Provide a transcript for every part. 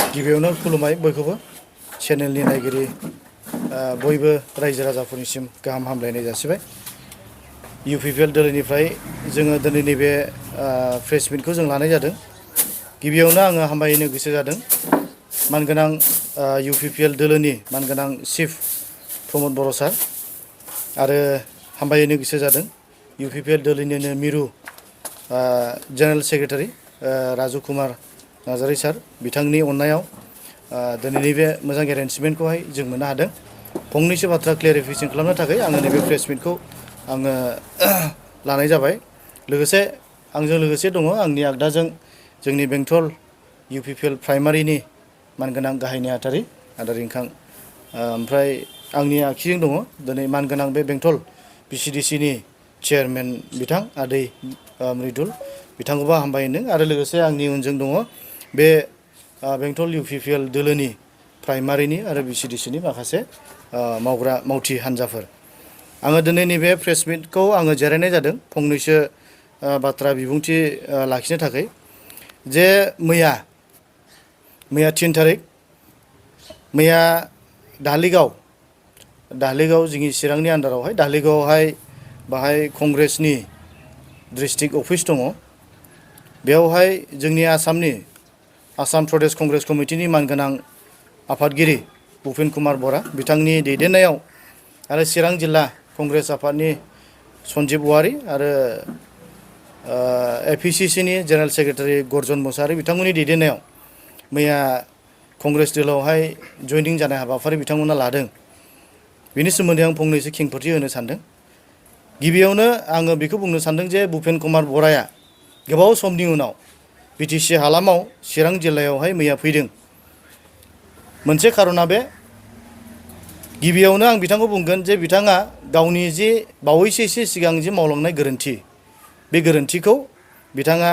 गिबियावनो खुलुमबाय बयखौबो चेनेलनि नायगिरि बयबो रायजो राजाफोरनिसिम गाहाम हामलायनाय जासिबाय इउपिपिएल दोलोनिफ्राय जोङो दिनै नैबे प्रेस मिटखौ जों लानाय जादों गिबियावनो आङो हामबायनो गोसो जादों मानगोनां इउपिपिएल दोलोनि मानगोनां चिफ प्रमद बर' सार आरो हामबायनो गोसो जादों इउपिपिएल दोलोनिनो मिरु जेनेरेल सेक्रेटारि राजु कुमार नार्जारी सार बिथांनि अननायाव दिनैनि बे मोजां एरेन्जमेन्टखौहाय जों मोननो हादों फंनैसो बाथ्रा क्लियारिफिकेसन खालामनो थाखाय आङो नैबे प्रेस मिटखौ आङो लानाय जाबाय लोगोसे आंजों लोगोसे दङ आंनि आगदाजों जोंनि बेंटल इउपिपिएल प्राइमारिनि मानगोनां गाहाय नेहाथारि आदा रिंखां ओमफ्राय आंनि आखिजों दङ दिनै मानगोनां बे बेंटल बिसिडिसिनि चेयारमेन बिथां आदै मृदुल बिथांखौबो हामबाय होनदों आरो लोगोसे आंनि उनजों दङ बे बेंटल इउपिपिएल दोलोनि प्राइमारिनि आरो बिसिडिसिनि माखासे मावग्रा मावथि हान्जाफोर आङो दिनै नैबे प्रेस मिटखौ आङो जिरायनाय जादों फंनैसो बाथ्रा बिबुंथि लाखिनो थाखाय जे मैया 3 थारिख मैया दालिगाव जोंनि चिरांनि आन्दारावहाय दालिगावआवहाय बाहाय कंग्रेसनि डिस्ट्रिक्ट अफिस दङ बेवहाय जोंनि आसाम प्रदेश कंग्रेस कमिटिनि मानगोनां आफादगिरि भुपेन कुमार बरा बिथांनि दैदेननायाव आरो चिरां जिल्ला कंग्रेस आफादनि सन्जीब वारि आरो एपिसिसिनि जेनेरेल सेक्रेटारि गरजन मोसाहारि बिथांमोननि दैदेननायाव मैया कंग्रेस दोलोआवहाय जइनिं जानाय हाबाफारि बिथांमोना लादों बेनि सोमोन्दै आं फंनैसो खेंफोरथि होनो सानदों गिबियावनो आङो बेखौ बुंनो सानदों जे भुपेन कुमार बराया गोबाव समनि उनाव बिटिसि हालामाव चिरां जिल्लायावहाय मैया फैदों मोनसे खारना बे गिबियावनो आं बिथांखौ बुंगोन जे बिथाङा गावनि जे बावैसो एसे सिगां जे मावलांनाय गोरोन्थि बे गोरोन्थिखौ बिथाङा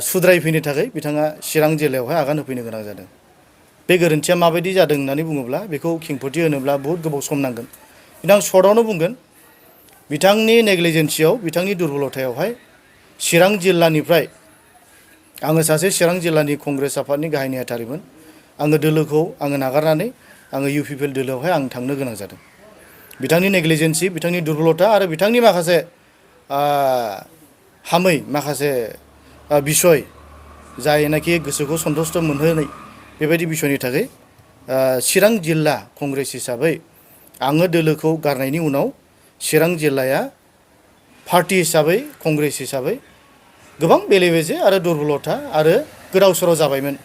सुद्रायफैनो थाखाय बिथाङा चिरां जिल्लायावहाय आगान होफैनो गोनां जादों बे गोरोन्थिया माबायदि जादों होननानै बुङोब्ला बेखौ खेंफोरथि होनोब्ला बहुद गोबाव सम नांगोन आं सर्टआवनो बुंगोन बिथांनि नेग्लिजेन्सियाव बिथांनि दुर्बलथायावहाय चिरां जिल्लानिफ्राय आङो सासे चिरां जिल्लानि कंग्रेस आफादनि गाहाय नेहाथारिमोन आङो दोलोखौ आङो नागारनानै आङो इउपिपिएल दोलोआवहाय आं थांनो गोनां जादों बिथांनि नेग्लिजेन्सि बिथांनि दुर्बलथा आरो बिथांनि माखासे हामै माखासे बिसय जायनाखि गोसोखौ सन्थुष्ट मोनहोनाय बेबायदि बिसयनि थाखाय चिरां जिल्ला कंग्रेस हिसाबै आङो दोलोखौ गारनायनि उनाव चिरां जिल्लाया पार्टी हिसाबै कंग्रेस हिसाबै गोबां बेले बेजे आरो दुर्बलथा आरो गोदाव सोराव जाबायमोन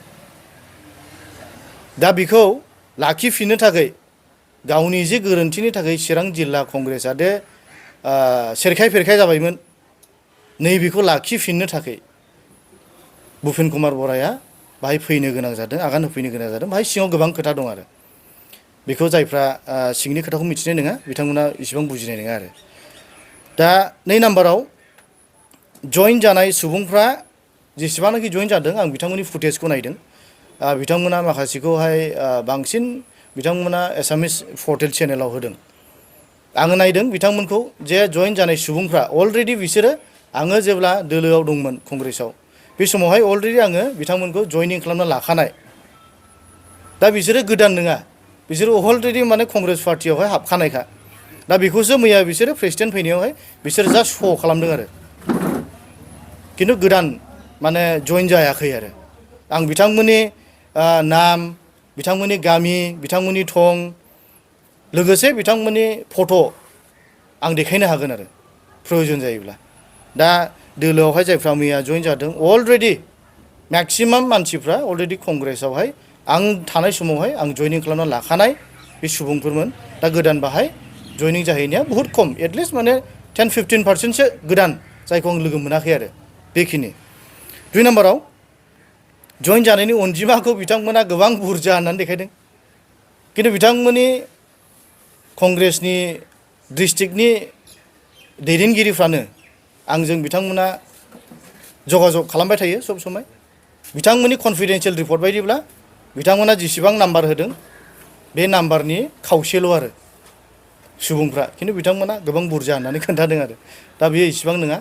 दा बेखौ लाखिफिननो थाखाय गावनि जे गोरोन्थिनि थाखाय चिरां जिल्ला कंग्रेसआ दे सेरखाय फेरखाय जाबायमोन नैबेखौ लाखिफिननो थाखाय भुपेन कुमार बराया बाहाय फैनो गोनां जादों आगान होफैनो गोनां जादों बाहाय सिङाव गोबां खोथा दं आरो बेखौ जायफ्रा सिंनि खोथाखौ मिथिनाय नङा बिथांमोना इसेबां बुजिनाय नङा आरो दा 2 नाम्बाराव जइन जानाय सुबुंफ्रा जेसेबांनाखि जइन जादों आं बिथांमोननि फुटेजखौ नायदों बिथांमोना माखासेखौहाय बांसिन बिथांमोना एसामिस पर्टेल चेनेलाव होदों आङो नायदों बिथांमोनखौ जे जइन जानाय सुबुंफ्रा अलरेडि बिसोरो आङो जेब्ला दोलोआव दंमोन कंग्रेसआव बे समावहाय अलरेडि आङो बिथांमोनखौ जइनिं खालामना लाखानाय दा बिसोरो गोदान नङा बिसोरो अलरेडि माने कंग्रेस पार्टियावहाय हाबखानायखा दा बेखौसो मैया बिसोरो प्रेसिडेन्ट फैनायावहाय बिसोर जास्ट श' खालामदों आरो खिन्थु गोदान माने जइन जायाखै आरो आं बिथांमोननि नाम बिथांमोननि गामि बिथांमोननि थं लोगोसे बिथांमोननि फट' आं देखायनो हागोन आरो प्रयजन जायोब्ला दा दोलोआवहाय जायफ्रा मैया जइन जादों अलरेडि मेक्सिमाम मानसिफ्रा अलरेडि कंग्रेसआवहाय आं थानाय समावहाय आं जइनिं खालामना लाखानाय बे सुबुंफोरमोन दा गोदान बाहाय जइनिं जाहैनाया बहुत खम एटलिस्ट माने 10-15%सो गोदान जायखौ आं लोगो मोनाखै आरो बेखिनि 2 नाम्बाराव जइन जानायनि अनजिमाखौ बिथांमोना गोबां बुरजा होननानै देखायदों खिन्थु बिथांमोननि कंग्रेसनि डिस्ट्रिक्टनि दैदेनगिरिफ्रानो आंजों बिथांमोना जगाजग खालामबाय थायो सब समय बिथांमोननि कनफिडेन्शियेल रिपर्ट बायदिब्ला बिथांमोना जेसेबां नाम्बार होदों बे नाम्बारनि खावसेल' आरो सुबुंफ्रा खिन्थु बिथांमोना गोबां बुरजा होननानै खोन्थादों आरो दा बेयो इसेबां नङा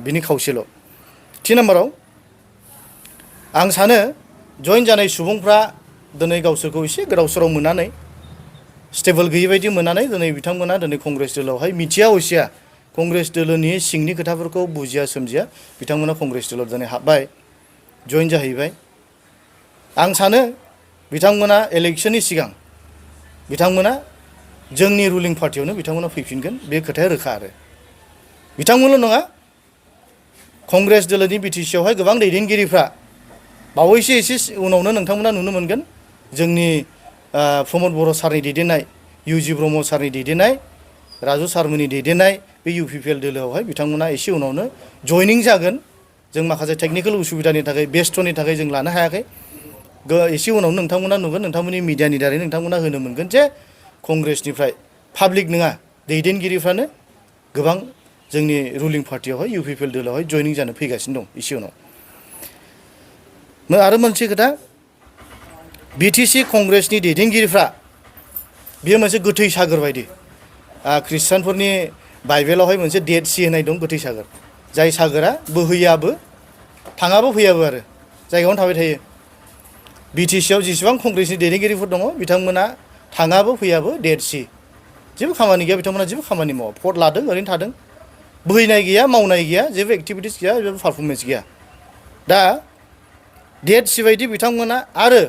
बिनि खावसेल' 3 नाम्बाराव आं सानो जइन जानाय सुबुंफ्रा दिनै गावसोरखौ एसे गोदाव सोराव मोननानै स्टेबल गैयै बायदि मोननानै दिनै बिथांमोना दिनै कंग्रेस दोलोआवहाय मिथिया असिया कंग्रेस दोलोनि सिंनि खोथाफोरखौ बुजिया सोमजिया बिथांमोना कंग्रेस दोलोआव दिनै हाबबाय जइन जाहैबाय। आं सानो बिथांमोना इलेक्शननि सिगां बिथांमोना जोंनि रुलिं पार्टियावनो बिथांमोना फैफिनगोन बे खोथाया रोखा आरो बिथांमोनल' नङा कंग्रेस दोलोनि बिटिसिआवहाय गोबां दैदेनगिरिफ्रा बावैसो एसे उनावनो नोंथांमोना नुनो मोनगोन जोंनि प्रमद बर' सारनि दैदेननाय इउजि ब्रह्म सारनि दैदेननाय राजु सारमोननि दैदेननाय बे इउपिपिएल दोलोआवहाय बिथांमोना एसे उनावनो जयनिं जागोन। जों माखासे टेकनिकेल उसुबिदानि थाखाय बेस्थ'नि थाखाय जों लानो हायाखै। एसे उनावनो नोंथांमोना नुगोन नोंथांमोननि मिडियानि दारै नोंथांमोना होनो मोनगोन जे कंग्रेसनिफ्राय पाब्लिक नङा दैदेनगिरिफ्रानो गोबां जोंनि रुलिं पार्टियावहाय इउपिपिएल दोलोआवहाय जयनिं जानो फैगासिनो दं एसे उनाव। आरो मोनसे खोथा बिटिसि कंग्रेसनि दैदेनगिरिफ्रा बेयो मोनसे गोथै सागोर बायदि ख्रिस्टानफोरनि बाइबेलावहाय मोनसे डेड सि होननाय दं गोथै सागोर जाय सागोरा बोहैयाबो थाङाबो फैयाबो आरो जायगायावनो थाबाय थायो। बिटिसिआव जेसेबां कंग्रेसनि दैदेनगिरिफोर दङ बिथांमोना थाङाबो फैयाबो डेड सि जेबो खामानि गैया बिथांमोना जेबो खामानि मावा भट लादों ओरैनो थादों बोहैनाय गैया मावनाय गैया जेबो एक्टिभिटिस गैया जेबो पारफरमेन्स गैया। दा डेड सि बायदि बिथांमोना आरो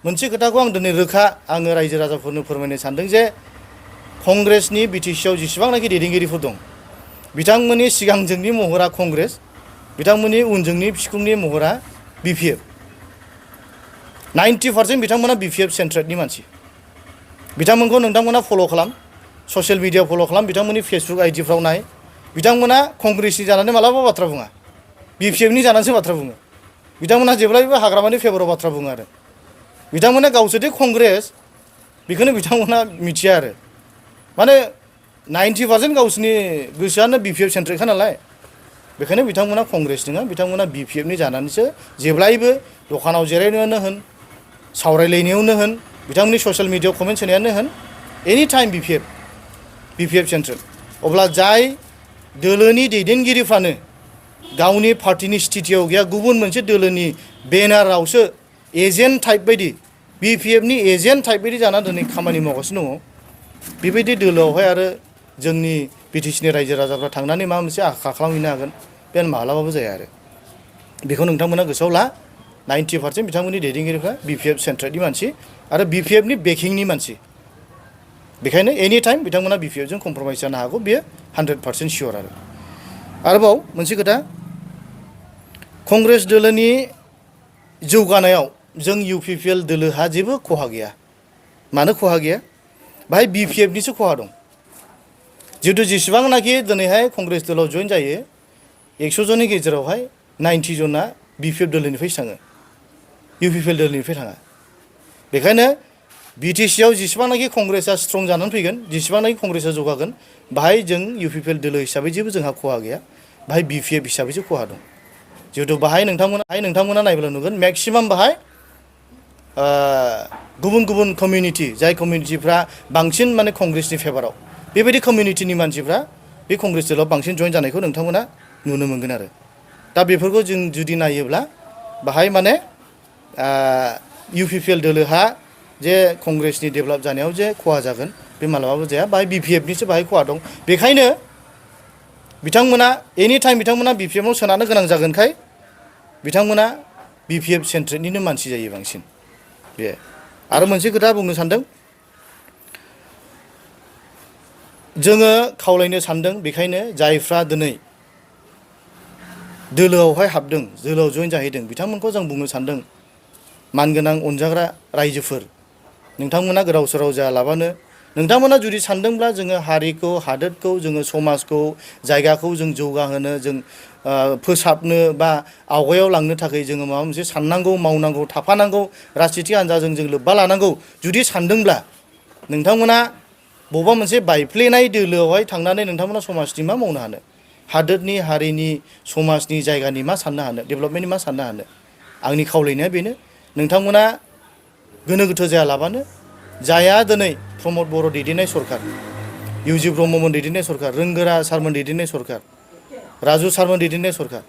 मोनसे खोथाखौ आं दिनै रोखा आङो रायजो राजाफोरनो फोरमायनो सानदों जे कंग्रेसनि बिटिसिआव जेसेबांनाखि दैदेनगिरिफोर दं बिथांमोननि सिगांजोंनि महरा कंग्रेस बिथांमोननि उनजोंनि बिखुंनि महरा बिपिएफ 90% बिथांमोना बिपिएफ सेन्ट्रेटनि मानसि बिथांमोनखौ नोंथांमोना फल' खालाम ससियेल मिडियाआव फल' खालाम बिथांमोननि फेसबुक आइडिफ्राव नाय बिथांमोना कंग्रेसनि जानानै मालाबा बाथ्रा बुङा बिपिएफनि जानानैसो बाथ्रा बुङो। बिथांमोना जेब्लायबो हाग्रामानि फेभराव बाथ्रा बुङो आरो बिथांमोना गावसोरदि कंग्रेस बेखौनो बिथांमोना मिथिया आरो माने 90% गावसोरनि गोसोआनो बिपिएफ सेन्ट्रेटखा नालाय बेखायनो बिथांमोना कंग्रेस नङा बिथांमोना बिपिएफनि जानानैसो जेब्लायबो दखानाव जिरायनायावनो होन सावरायलायनायावनो होन बिथांमोननि ससियेल मिडियाआव कमेन्ट्स होनायानो होन एनि टाइम बिपिएफ सेन्ट्रेल। अब्ला जाय दोलोनि दैदेनगिरिफ्रानो गावनि पार्टिनि स्थितियाव गैया गुबुन मोनसे दोलोनि बेनारावसो एजेन्ट टाइप बायदि बिपिएफनि एजेन्ट टाइप बायदि जानानै दिनै खामानि मावगासिनो दङ बेबायदि दोलोआवहाय आरो जोंनि बिटिसिनि रायजो राजाफ्रा थांनानै माबा मोनसे आखा खालामहैनो हागोन बे माब्लाबाबो जाया आरो बेखौ नोंथांमोना गोसोआव ला 90% बिथांमोननि दैदेनगिरिफ्रा बिपिएफ सेन्ट्रेलनि मानसि आरो बिपिएफनि बेकिंनि मानसि बेखायनो एनि टाइम बिथांमोना बिपिएफजों कमप्रमाइस जानो हागौ बेयो 100% सियर आरो आरोबाव मोनसे खोथा कंग्रेस दोलोनि जौगानायाव जों इउपिपिएल दोलोहा जेबो खहा गैया। मानो खहा गैया बाहाय बिपिएफनिसो खहा दं। जिहेतु जेसेबांनाखि दिनैहाय कंग्रेस दोलोआव जइन जायो 100 जननि गेजेरावहाय 90 जना बिपिएफ दोलोनिफ्राय थाङो इउपिपिएल दोलोनिफ्राय थाङा। बेखायनो बिटिसिआव जेसेबांनाखि कंग्रेसआ स्ट्रं जानानै फैगोन जेसेबांनाखि कंग्रेसआ जौगागोन बाहाय जों इउपिपिएल दोलो हिसाबै जेबो जोंहा खहा गैया बाहाय बिपिएफ हिसाबैसो खहा दं। जिहेतु बाहाय नोंथांमोना नायब्ला नुगोन मेक्सिमाम बाहाय गुबुन गुबुन कमिउनिटि जाय कमिउनिटिफ्रा बांसिन माने कंग्रेसनि फेभाराव बेबायदि कमिउनिटिनि मानसिफ्रा बे कंग्रेस दोलोआव बांसिन जइन जानायखौ नोंथांमोना नुनो मोनगोन आरो दा बेफोरखौ जों जुदि नायोब्ला बाहाय माने इउपिपिएल दोलोहा जे कंग्रेसनि डेभेलप जानायाव जे खहा जागोन बे मालाबाबो जाया बाहाय बिपिएफनिसो बाहाय खहा दं। बेखायनो बिथांमोना एनि टाइम बिथांमोना बिपिएफआव सोनानो गोनां जागोनखाय बिथांमोना बिपिएफ सेन्ट्रेलनिनो मानसि जायो बांसिन बे। आरो मोनसे खोथा बुंनो सानदों जोङो खावलायनो सानदों बेखायनो जायफ्रा दिनै दोलोआवहाय हाबदों दोलोआव जइन जाहैदों बिथांमोनखौ जों बुंनो सानदों मानगोनां अनजाग्रा रायजोफोर नोंथांमोना गोदाव सोराव जायालाबानो नोंथांमोना जुदि सानदोंब्ला जोङो हारिखौ हादोरखौ जोङो समाजखौ जायगाखौ जों जौगाहोनो जों फोसाबनो बा आवगायाव लांनो थाखाय जोङो माबा मोनसे साननांगौ मावनांगौ थाफानांगौ राजनिथि हान्जाजों जों लोब्बा लानांगौ जुदि सानदोंब्ला नोंथांमोना बबेबा मोनसे बायफ्लेनाय दोलोआवहाय थांनानै नोंथांमोना समाजनि मा मावनो हानो हादोरनि हारिनि समाजनि जायगानि मा साननो हानो डेभेलपमेन्टनि मा साननो हानो। आंनि खावलायनाया बेनो नोंथांमोना गोनो गोथो जायालाबानो जाया दिनै प्रमद बर' दैदेननाय सरकार इउजि ब्रह्ममोन दैदेननाय सरकार रोंगोरा सारमोन दैदेननाय सरकार राजु सारमोन दैदेननाय सरकार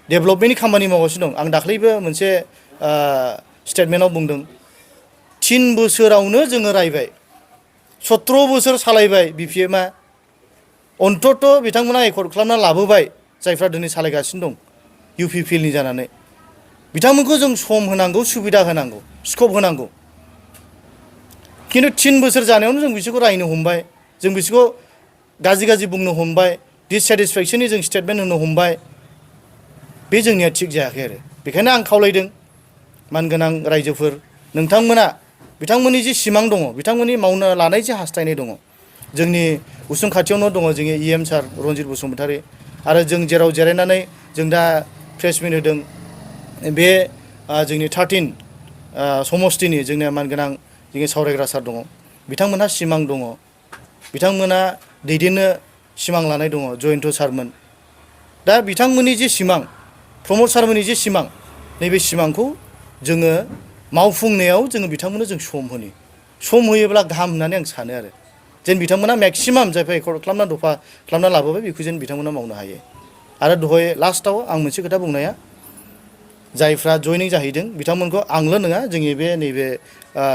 डेभेलपमेन्टनि खामानि मावगासिनो दं। आं दाख्लैबो मोनसे स्टेटमेन्टआव बुंदों 3 बोसोरावनो जोङो रायबाय 17 बोसोर सालायबाय BPMआ अन्तत बिथांमोना एकर्ड खालामना लाबोबाय जायफ्रा दिनै सालायगासिनो दं UPPLनि जानानै बिथांमोनखौ जों सम होनांगौ सुबिदा होनांगौ स्कप होनांगौ खिन्थु 3 बोसोर जानायावनो जों बिसोरखौ रायनो हमबाय जों बिसोरखौ गाज्रि बुंनो हमबाय डिससेटिसफेक्शननि जों स्टेटमेन्ट होनो हमबाय बे जोंनिया थिग जायाखै आरो बेखायनो आं खावलायदों मानगोनां रायजोफोर नोंथांमोना बिथांमोननि जे सिमां दङ बिथांमोननि मावनो लानाय जे हास्थायनाय दङ जोंनि उसुं खाथियावनो दङ जोंनि EM सार रनजित बसुमतारी आरो जों जेराव जिरायनानै जों दा प्रेस मिट होदों बे जोंनि 13 समस्तिनि जोंनिया मानगोनां जोंनि सावरायग्रा सार दङ बिथांमोनहा सिमां दङ बिथांमोना दैदेननो सिमां लानाय दङ जयन्त सारमोन दा बिथांमोननि जे सिमां प्रमद सारमोननि जे सिमां नैबे सिमांखौ जोङो मावफुंनायाव जोङो बिथांमोननो जों सम होयोब्ला गाहाम होननानै आं सानो आरो जेन बिथांमोना मेक्सिमाम जायफोर एकर्ड खालामना दफा खालामना लाबोबाय बेखौ जेन बिथांमोना मावनो हायो आरो दहाय लास्टआव आं मोनसे खोथा बुंनाया जायफ्रा जयनिं जाहैदों बिथांमोनखौ आंल' नङा जोंनि बे नैबे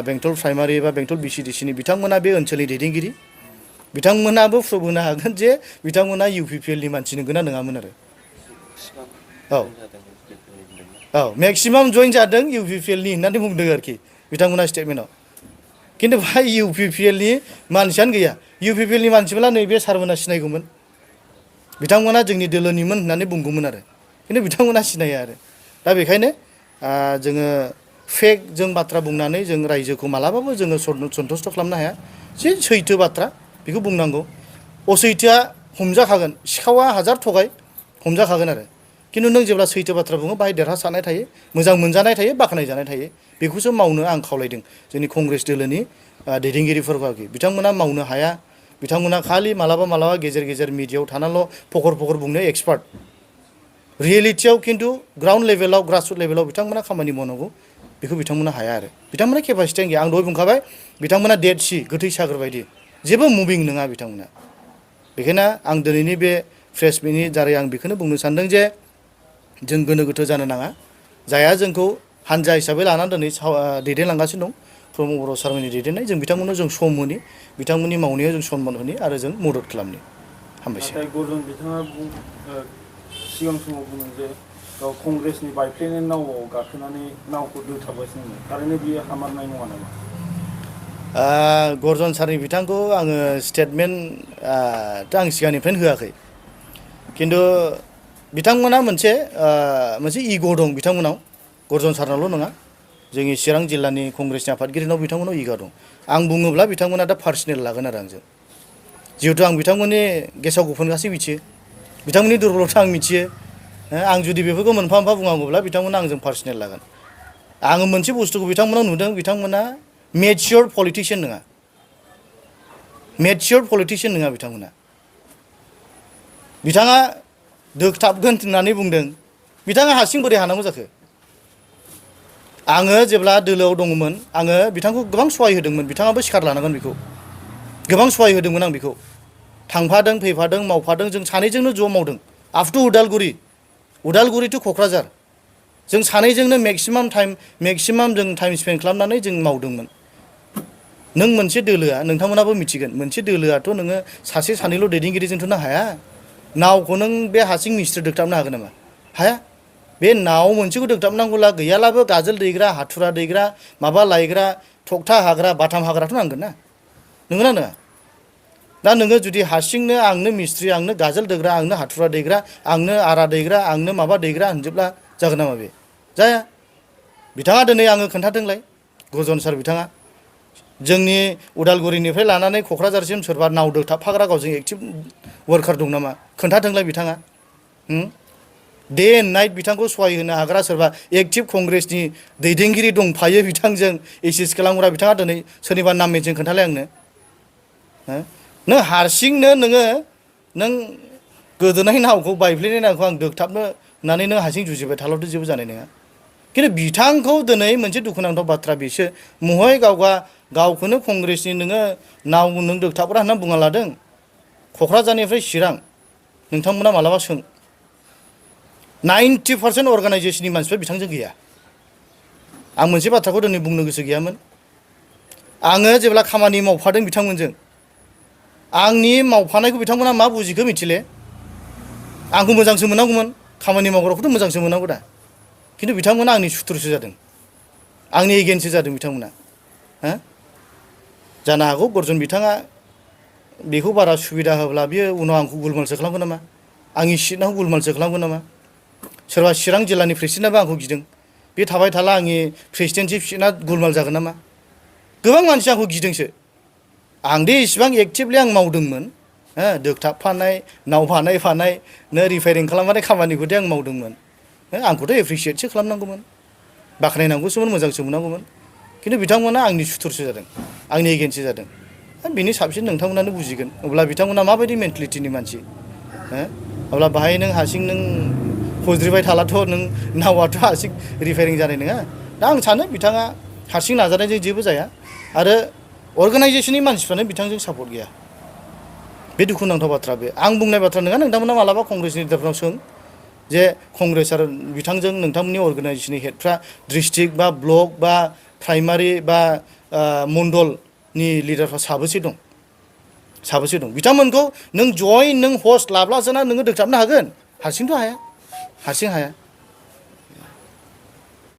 बेंटल प्राइमारि एबा बेंटल BCDCनि बिथांमोना बे ओनसोलनि दैदेनगिरि बिथांमोनाबो प्रुभ होनो हागोन जे बिथांमोना UPPLनि मानसि नंगौना नङामोन आरो औ मेक्सिमाम जइन जादों UPPLनि होननानै बुंदों आरोखि बिथांमोना स्टेटमेन्टआव खिन्थु बाहाय UPPLनि मानसियानो गैया UPPLनि मानसिब्ला नैबे सारमोना सिनायगौमोन बिथांमोना जोंनि दोलोनिमोन होननानै बुंगौमोन आरो खिन्थु बिथांमोना सिनाया आरो दा बेखायनो जोङो फेक जों बाथ्रा बुंनानै जों रायजोखौ मालाबाबो जोङो सन्तुष्ट खालामनो हाया जे सैथो बाथ्रा बेखौ बुंनांगौ असैथोआ हमजाखागोन सिखावा हाजार थगाय हमजाखागोन आरो खिन्थु नों जेब्ला सैथो बाथ्रा बुङो बाहाय देरहासारनाय थायो मोजां मोनजानाय थायो बाख्नाय जानाय थायो बेखौसो मावनो आं खावलायदों जोंनि कंग्रेस दोलोनि दैदेनगिरिफोरखौ आरोखि बिथांमोना मावनो हाया बिथांमोना खालि मालाबा गेजेर मिडियायाव थानाल' फकर बुंनो एक्सपार्ट रियेलिटियाव खिन्थु ग्राउन्ड लेभेलाव ग्रासरुट लेभेलाव बिथांमोना खामानि मावनांगौ बेखौ बिथांमोना हाया आरो बिथांमोना केपासिटियानो गैया आं दहाय बुंखाबाय बिथांमोना डेड सि गोथै सागर बायदि जेबो मुभिं नङा बिथांमोना बेखायनो आं दिनैनि बे प्रेस मिटनि दारै आं बेखौनो बुंनो सानदों जे जों गोनो गोथो जानो नाङा जायहा जोंखौ हानजा हिसाबै लानानै दिनै दैदेनलांगासिनो दं प्रमद बर' सारमोननि दैदेननाय जों बिथांमोननो जों सम होनि बिथांमोननि मावनायाव जों सनमान होनि आरो जों मदद खालामनि हामबायसै गरजन बिथाङा सिगां समाव बुङो जे कंग्रेसनि बायफ्लेनाय नावआव गाखोनानै नावखौ दोथाबगासिनो थारैनो बियो हामारनाय नङा नामा गरजन सारनि बिथांखौ आङो स्टेटमेन्ट आं सिगांनिफ्रायनो होआखै खिन्थु बिथांमोना मोनसे इग' दं बिथांमोनाव गरजन सारनावल' नङा जोंनि चिरां जिल्लानि कंग्रेसनि आफादगिरिनाव बिथांमोनाव इग' दं आं बुङोब्ला बिथांमोना दा पार्सनेल लागोन आरो आंजों जिहेतु आं बिथांमोननि गेसाव गोफोन गासै मिथियो बिथांमोननि दुरबलथा आं मिथियो आं जुदि बेफोरखौ मोनफा बुंनांगौब्ला बिथांमोना आंजों पार्सनेल लागोन आङो मोनसे बुस्थुखौ बिथांमोनाव नुदों बिथांमोना मेचियर पलिटिशियान नङा बिथांमोना बिथाङा दोगथाबगोन होननानै बुंदों बिथाङा हारसिं बोरै हानांगौ जाखो आङो जेब्ला दोलोआव दङमोन आङो बिथांखौ गोबां सहाय होदोंमोन बिथाङाबो सिखार लानांगोन बेखौ गोबां सहाय होदोंमोन आं बेखौ थांफादों फैफादों मावफादों जों सानैजोंनो ज' मावदों up to Udalguri to Kokrajhar जों सानैजोंनो मेक्सिमाम जों टाइम स्पेन्ड खालामनानै जों मावदोंमोन नों मोनसे दोलोआ नोंथांमोनाबो मिथिगोन मोनसे दोलोआथ' नोङो सासे सानैल' दैदेनगिरिजोंथ' हाया नावखौ नों बे हासिं मिस्ट्रि दोगथाबनो हागोन नामा हाया बे नाव मोनसेखौ दोगथाबनांगौला गैयालाबो गाजोल दैग्रा हाथुरा दैग्रा माबा लायग्रा थखथा हाग्रा बाथाम हाग्राथ' नांगोन ना नंगौना नङा दा नोङो जुदि हारसिंनो आंनो मिस्ट्रि आंनो गाजोल दैग्रा आंनो हाथुरा दैग्रा आंनो आरा दैग्रा आंनो माबा दैग्रा होनजोबब्ला जागोन नामा बे जाया बिथाङा दिनै आङो खोन्थादोंलाय गरजन सार बिथाङा जोंनि उदालगुरिनिफ्राय लानानै क'क्राझारसिम सोरबा नाव दोगथाबफाग्रा गावजों एक्टिभ वार्कार दं नामा खोन्थादोंलाय बिथाङा डे एन्ड नाइट बिथांखौ सहाय होनो हाग्रा सोरबा एक्टिभ कंग्रेसनि दैदेनगिरि दंफायो बिथांजों एसिस्ट खालामग्रा बिथाङा दिनै सोरनिबा नाम मेनसन खोन्थालाय आंनो नों हारसिंनो नों गोदोनाय नावखौ बायफ्लेनाय नावखौ आं दोगथाबनो होननानै नों हारसिं जुजिबाय थाब्लाथ' जेबो जानाय नङा खिन्थु बिथांखौ दिनै मोनसे दुखुनांथाव बाथ्रा बिसो महय गावखौनो कंग्रेसनि नोङो नाव नों दोगथाबग्रा होनना बुंना लादों क'क्राझारनिफ्राय चिरां नोंथांमोना मालाबा सों 90% अर्गानाइजेसननि मानसिफोर बिथांजों गैया आं मोनसे बाथ्राखौ दिनै बुंनो गोसो गैयामोन आङो जेब्ला खामानि मावफादों बिथांमोनजों आंनि मावफानायखौ बिथांमोना मा बुजिखो मिथिले आंखौ मोजांसो मोननांगौमोन खामानि मावग्राखौथ' मोजांसो मोननांगौ दा खिन्थु बिथांमोना आंनि सुथुरसो जादों आंनि एगेन्स्टसो जादों बिथांमोना हो जानो हागौ गरजन बिथाङा बेखौ बारा सुबिदा होब्ला बियो उनाव आंखौ गुलमालसो खालामगोन नामा आंनि सिटनाखौ गुलमालसो खालामगोन नामा सोरबा चिरां जिल्लानि प्रेसिडेन्टआबो आंखौ गिदों बे थाबाय थाला आंनि प्रेसिडेन्टशिप सिटना गुलमाल जागोन नामा गोबां मानसि आंखौ गिदोंसो आं दे इसिबां एक्टिभलि आं मावदोंमोन हो दोगथाबफानाय नाव बानायफानाय नो रिपेयारिं खालामफानाय खामानिखौदि आं मावदोंमोन आंखौथ' एप्रिसियेटसो खालामनांगौमोन बाख्नायनांगौसोमोन मोजांसो मोननांगौमोन खिन्थु बिथांमोना आंनि सुथुरसो जादों आंनि एगेन्स्टसो जादों बिनि साबसिन नोंथांमोनानो बुजिगोन अब्ला बिथांमोना माबायदि मेन्टेलिटिनि मानसि हो अब्ला बाहाय नों हारसिं नों हज्रिबाय थालाथ' नों नावाथ' हारसिं रिपेयारिं जानाय नङा दा आं सानो बिथाङा हारसिं नाजानायजों जेबो जाया आरो अर्गानाइजेसननि मानसिफ्रानो बिथांजों सापर्ट गैया बे दुखुनांथाव बाथ्रा बे आं बुंनाय बाथ्रा नङा नोंथांमोना मालाबा कंग्रेस लिडारफोरनाव सों जे कंग्रेस आरो बिथांजों नोंथांमोननि अर्गानाइजेसननि हेडफ्रा डिस्ट्रिक्ट बा ब्लक बा प्राइमारि बा मण्डलनि लिडारफ्रा साबेसे दं बिथांमोनखौ नों जयेन नों हस्ट लाब्लासोना नोङो दोगथाबनो हागोन हारसिंथ' हाया हारसिं हाया